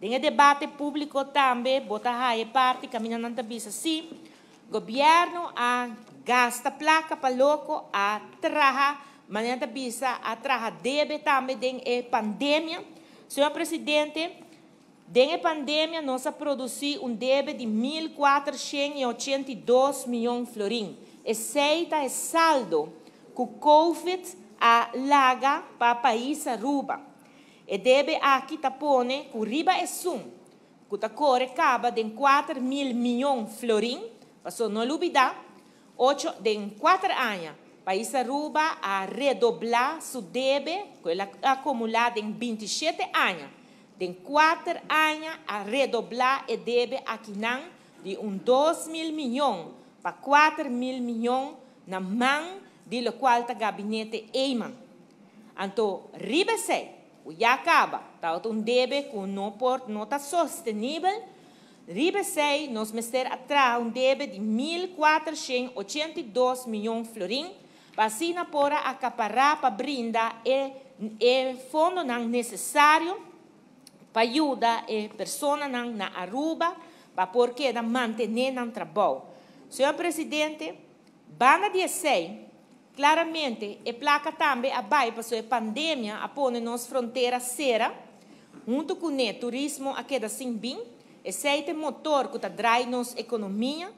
Den e debate publico tambe bo ta haya parti caminda nan ta bisa si gobierno a gasta placa pa loco, a traha, manera nan ta bisa, a traha debe tambe den e pandemia. Señor Presidente, den e pandemia nos a produci un debe di 1482 miyon florin. Esey ta e saldo cu Covid a laga pa pais Aruba. E debe aki ta pone cu riba esun cu ta core caba den 4000 miyon florin, paso no lubida, ocho den 4 aña pais Aruba a redobla su debe cu el a acumula den 27 aña. Den 4 aña a redobla e debe akinan di un 2000 miyon pa 4000 miyon na man di locual ta gabinete Eman. Anto riba esey, cu ya caba, ta un debe cu no por, no ta sostenibel, riba esey nos mester a traha un debe di 1482 miyon florin, pa asina por a acapara pa brinda e fondonan necesario pa yuda e personanan na Aruba pa por keda mantene nan trabou. Señor Presidente, banda di esey, claramente e placa tambe a bay paso e pandemia a pone nos frontera cera, hunto cu e turismo a keda sin bin, esey ta e motor cu ta draai nos economia.